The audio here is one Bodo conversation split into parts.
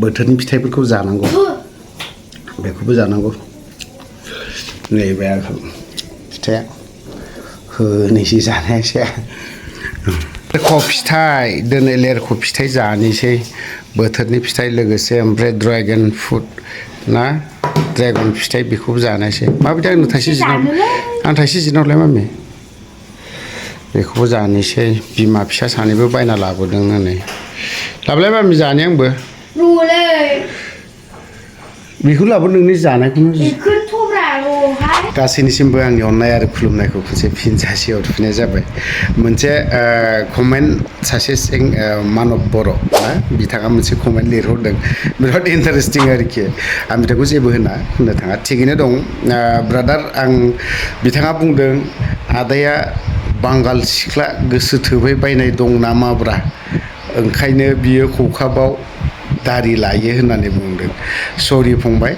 बोथोरनि फिथाइफोरखौ जानांगौ बेखौबो जानांगौ नैबे फिथाइया होनोसै जानायसै लेरख' फिथाइ दिनै लेरख' फिथाइ जानोसै बोथोरनि फिथाइ लोगोसे ओमफ्राय ड्रागन फ्रुट ना ड्रागन फिथाइ बेखौबो जानोसै माबायदि आंनो थाइसे जिनावलाय मामि बेखौबो जानोसै बिमा फिसा सानैबो बायना लाबोदों नै लाबोलाय मामि जानो आंबो बेखौ लाबो नोंनि जानायखौनो गासैनिसिमबो आंनि अननाय आरो खुलुमनायखौ खनसे फिन जासियाव थुफिननाय जाबाय मोनसे कमेन्ट सासे मानब बर' ना बिथाङा मोनसे कमेन्ट लिरहरदों बिराद इन्टारेस्टिं आरोखि आं बिथांखौ जेबो होननो थाङा थिगैनो दं ब्रादार आं बिथाङा बुंदों आदाया बांगाल सिख्ला गोसो थोबाय बायनाय दं नामाब्रा ओंखायनो बियो खखाबाव दारि लायो होननानै बुंदों सरि फंबाय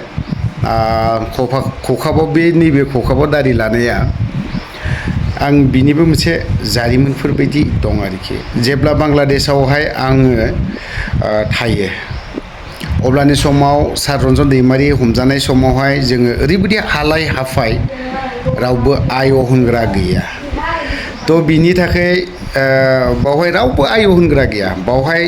खखाबाव बे नैबे खखाबाव दारि लानाया आं बिनिबो मोनसे जारिमिनफोर बायदि दं आरोखि जेब्ला बांलादेशआवहाय आङो थायो अब्लानि समाव सार रन्जन दैमारि हमजानाय समावहाय जोङो ओरैबायदि हालाय हाफाय रावबो आय होनग्रा गैया थ' बिनि थाखाय बावहाय रावबो आय होनग्रा गैया बावहाय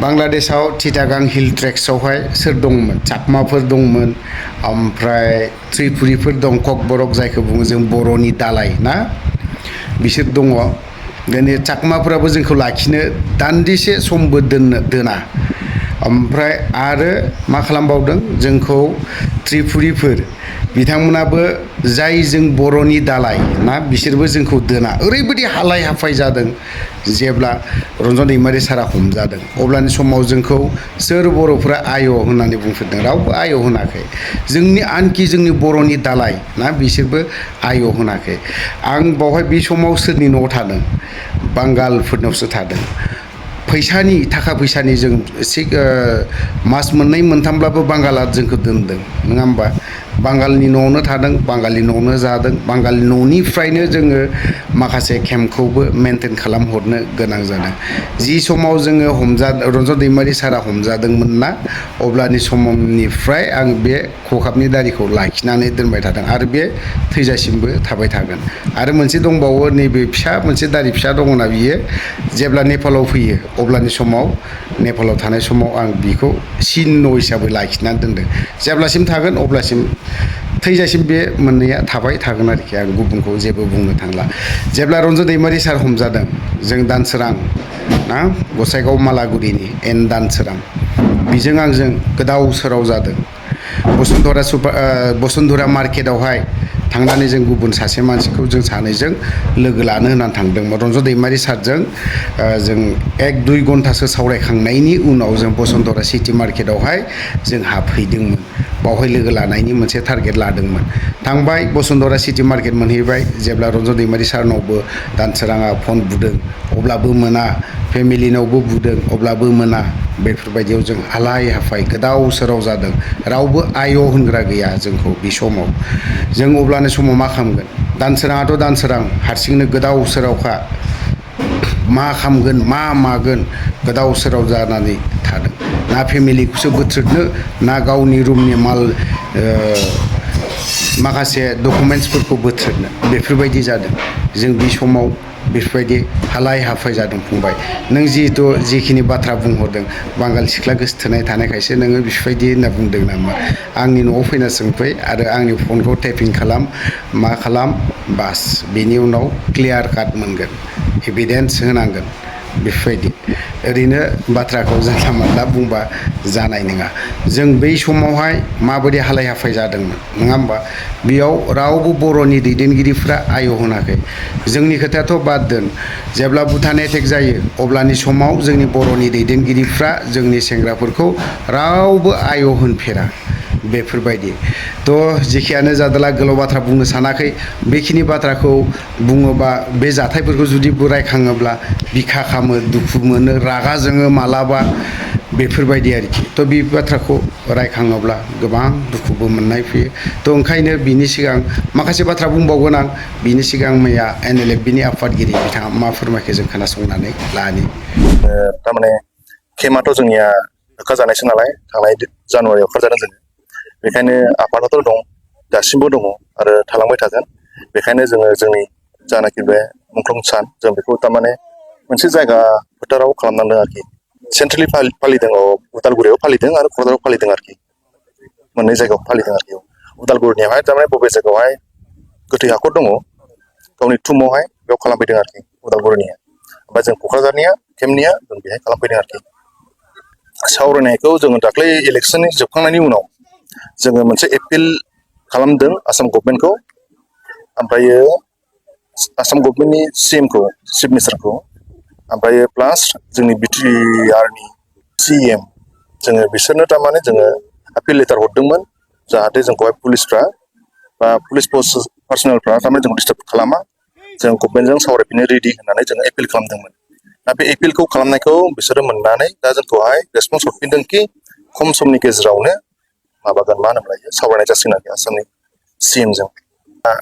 बांलादेशआव चिटागां हिल ट्रेक्सआवहाय सोर दंमोन चाकमाफोर दंमोन ओमफ्राय त्रिपुरिफोर दं ककबरक जायखौ बुङो जों बर'नि दालाय ना बिसोर दङ दिनै चाकमाफोराबो जोंखौ लाखिनो दान्दिसे समबो दोना ओमफ्राय आरो मा खालामबावदों जोंखौ त्रिपुरिफोर बिथांमोनाबो जाय जों बर'नि दालाय ना बिसोरबो जोंखौ दोना ओरैबायदि हालाय हाफाय जादों जेब्ला रन्जन दैमारि सारा हमजादों अब्लानि समाव जोंखौ सोर बर'फ्रा आय होननानै बुंफेरदों रावबो आय होनाखै जोंनि आनखि जोंनि बर'नि दालाय ना बिसोरबो आय होनाखै आं बावहाय बे समाव सोरनि न'आव थादों बांगालफोरनावसो थादों फैसानि थाखा फैसानि जों एसे मास मोननै मोनथामब्लाबो बांगाला जोंखौ दोनदों नङा होमबा बांगालनि न'आवनो थादों बांगालनि न'आवनो जादों बांगालनि न'निफ्रायनो जोङो माखासे केम्पखौबो मेनटेन खालामहरनो गोनां जादों जि समाव जोङो रन्जन दैमारि सारा हमजादोंमोन ना अब्लानि समनिफ्राय आं बे खखाबनि दारिखौ लाखिनानै दोनबाय थादों आरो बे थैजासिमबो थाबाय थागोन आरो मोनसे दंबावो नैबे फिसा मोनसे दारि फिसा दङना बियो जेब्ला नेपालाव फैयो अब्लानि समाव नेपालाव थानाय समाव आं बिखौ चिह्न हिसाबै लाखिनानै दोनदों जेब्लासिम थागोन अब्लासिम थैजासिम बे मोननैया थाबाय थागोन आरोखि आं गुबुनखौ जेबो बुंनो थांला जेब्ला रन्जन दैमारि सार हमजादों जों दानसोरां ना गसाइगाव मालागुरिनि एन दानसोरां बिजों आंजों गोदाव सोराव जादों बसुन्धरा मार्केटआवहाय थांनानै जों गुबुन सासे मानसिखौ जों सानैजों लोगो लानो होननानै थांदोंमोन रन्जन दैमारि सारजों जों 1-2 घन्टासो सावरायखांनायनि उनाव जों बसुन्धरा सिटि मार्केटआवहाय जों हाबहैदोंमोन बावहाय लोगो लानायनि मोनसे टारगेट लादोंमोन थांबाय बसुन्धरा सिटि मार्केट मोनहैबाय जेब्ला रन्जन दैमारि सारनावबो दानसोराङा फन बुदों अब्लाबो मोना फेमिलिनावबो बुदों अब्लाबो मोना बेफोरबायदियाव जों हालाय हाफाय गोदाव सोराव जादों रावबो आय होनग्रा गैया जोंखौ बे समाव जों अब्लानि समाव मा खालामगोन दानसोराङाथ' दानसोरां हारसिंनो गोदाव सोरावखा मा खालामगोन मा मागोन गोदाव सोराव जानानै थादों ना फेमिलिखौसो बोथ्रोदनो ना गावनि रुमनि माल माखासे डकुमेन्टसफोरखौ बोथ्रोदनो बेफोरबायदि जादों जों बे समाव बेफोरबायदि हालाय हाफाय जादों फंबाय नों जिखिनि बाथ्रा बुंहरदों बांगाल सिख्ला गोसोथोनाय थानायखायसो नोङो बेफोरबायदि होनना बुंदों नामा आंनि न'आव फैना सोंफै आरो आंनि फनखौ टेपिं खालाम मा खालाम बास बेनि उनाव क्लियार काट मोनगोन एभिडेन्स होनांगोन बेफोरबायदि ओरैनो बाथ्राखौ जानला मोनला बुंबा जानाय नङा जों बै समावहाय माबायदि हालाय हाफाय जादोंमोन नङा होमबा बेयाव रावबो बर'नि दैदेनगिरिफ्रा आय होनाखै जोंनि खोथायाथ' बाद दोन जेब्ला भुटान एटेक जायो अब्लानि समाव जोंनि बर'नि दैदेनगिरिफ्रा जोंनि सेंग्राफोरखौ रावबो आय होनफेरा बेफोरबायदि थ' जेखियानो जादोला गोलाव बाथ्रा बुंनो सानाखै बेखिनि बाथ्राखौ बुङोबा बे जाथायफोरखौ जुदि रायखाङोब्ला बिखा खामो दुखु मोनो रागा जोङो मालाबा बेफोरबायदि आरोखि थ' बे बाथ्राखौ रायखाङोब्ला गोबां दुखुबो मोननाय फैयो थ' ओंखायनो बिनि सिगां माखासे बाथ्रा बुंबावगोन आं बिनि सिगां मैया NLFBनि आफादगिरि बिथाङा मा फोरमायखो जों खोनासंनानै लानि थारमाने केम्पआथ' जोंनिया होखारजानायसो नालाय थांनाय जानुवारियाव होखारजादों जोङो बेखायनो आफादाथ' दं दासिमबो दङ आरो थालांबाय थागोन बेखायनो जोङो जोंनि जानाखि बे मुंख्लं सान जों बेखौ थारमाने मोनसे जायगा फोथाराव खालामनांदों आरोखि सेन्ट्रेलि फालिदों उदालगुरियाव फालिदों आरो क'क्राझाराव फालिदों आरोखि मोननै जायगायाव फालिदों आरोखि उदालगुरिनियावहाय थारमाने बबे जायगायावहाय गोथै हाखर दङ गावनि थुमावहाय बेयाव खालामफैदों आरोखि उदालगुरिनिया ओमफ्राय जों क'क्राझारनिया केम्पनिया जों बेहाय खालामफैदों आरोखि सावरायनायखौ जोङो दाख्लै इलेक्सननि जोबखांनायनि उनाव जोङो मोनसे एपिल खालामदों आसाम गभर्नमेन्टखौ ओमफ्रायो आसाम गभर्नमेन्टनि CMखौ चिफ मिनिस्टारखौ ओमफ्रायो प्लास जोंनि BTRनि CM जोङो बिसोरनो थारमाने जोङो आपिल लेटार हरदोंमोन जाहाथे जोंखौहाय पुलिसफ्रा बा पुलिस पार्सनेलफ्रा थारमाने जोंखौ डिस्टार्ब खालामा जों गभर्नमेन्टजों सावरायफिननो रेडि होननानै जोङो एपिल खालामदोंमोन दा बे एपिलखौ खालामनायखौ बिसोरो मोननानै दा जोंखौहाय रेसपन्स हरफिनदोंखि खम समनि गेजेरावनो माबागोन मा होनोमोनलाय सावरायनाय जासिगोन आरोखि आसामनि CMजों दा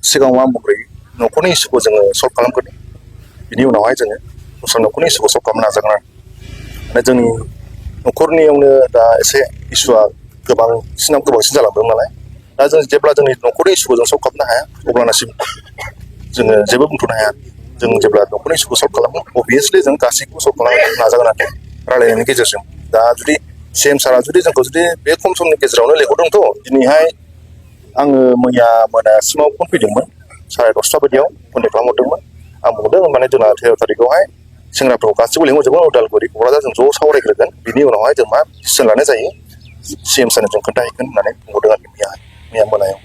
सिगाङाव आं बुंग्रोयो न'खरनि इसुखौ जोङो सल्भ खालामग्रोदों बिनि उनावहाय जोङो दस्रा न'खरनि इसुखौ सल्भ खालामनो नाजागोन आरो जोंनि न'खरनियावनो दा एसे इसुआ गोबांसिन जालांदों नालाय दा जों जेब्ला जोंनि न'खरनि इसुखौ जों सल्भ खालामनो हाया अब्लानासिम जोङो जेबो बुंथ'नो हाया जों जेब्ला न'खरनि इसुखौ सल्भ खालामो अभियासलि जों गासैखौबो सल्भ खालामनो नाजागोन आरोखि रायलायनायनि गेजेरजों दा जुदि CM सारा जुदि जोंखौ जुदि बे खम समनि गेजेरावनो लेंहरदोंथ' दिनैहाय आङो मैया मोनासिमाव फन फैदोंमोन 10:30 बायदियाव कन्टेक्ट खालामहरदोंमोन आं बुंदों माने जोंना 13 थारिखआवहाय सेंग्राफोरखौ गासैबो लेंहरजोबगोन उदालगुरि क'क्राझार जों ज' सावरायग्रोगोन बिनि उनावहाय जों मा डिसिसन लानाय जायो CM सारनो जों खोन्थाहैगोन होननानै बुंहरदों आरोखि मैया मोनायाव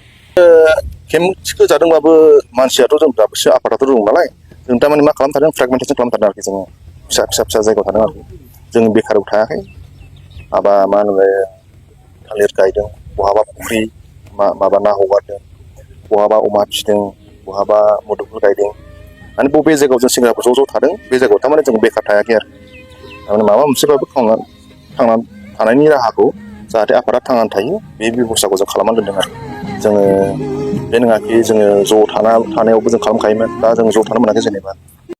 केम्प जादोंबाबो मानसियाथ' जों दाबोसो आफादाथ' दं नालाय जों थारमाने मा खालामथारदों फ्रेगमेन्टेसन खालामथारदों आरोखि जोङो फिसा जायगायाव थादों आरोखि जों बेखाराव थायाखै माबा मा होनो थालिर गायदों बहाबा फुख्रि माबा ना हगारदों बहाबा अमा फिसिदों बहाबा मुदुफुल गायदों माने बबे जायगायाव जों सेंग्राफोर ज' थादों बे जायगायाव थारमाने जों बेखार थायाखै आरो थारमाने माबा मोनसेबाबो थांनानै थानायनि राहाखौ जाहाथे आफादा थांनानै थायो बे बेबस्थाखौ जों खालामनानै दोनदों आरो जोङो बे नङाखि जोङो ज' थानायावबो जों खालामखायोमोन दा जों ज' थानो मोनाखै जेनेबा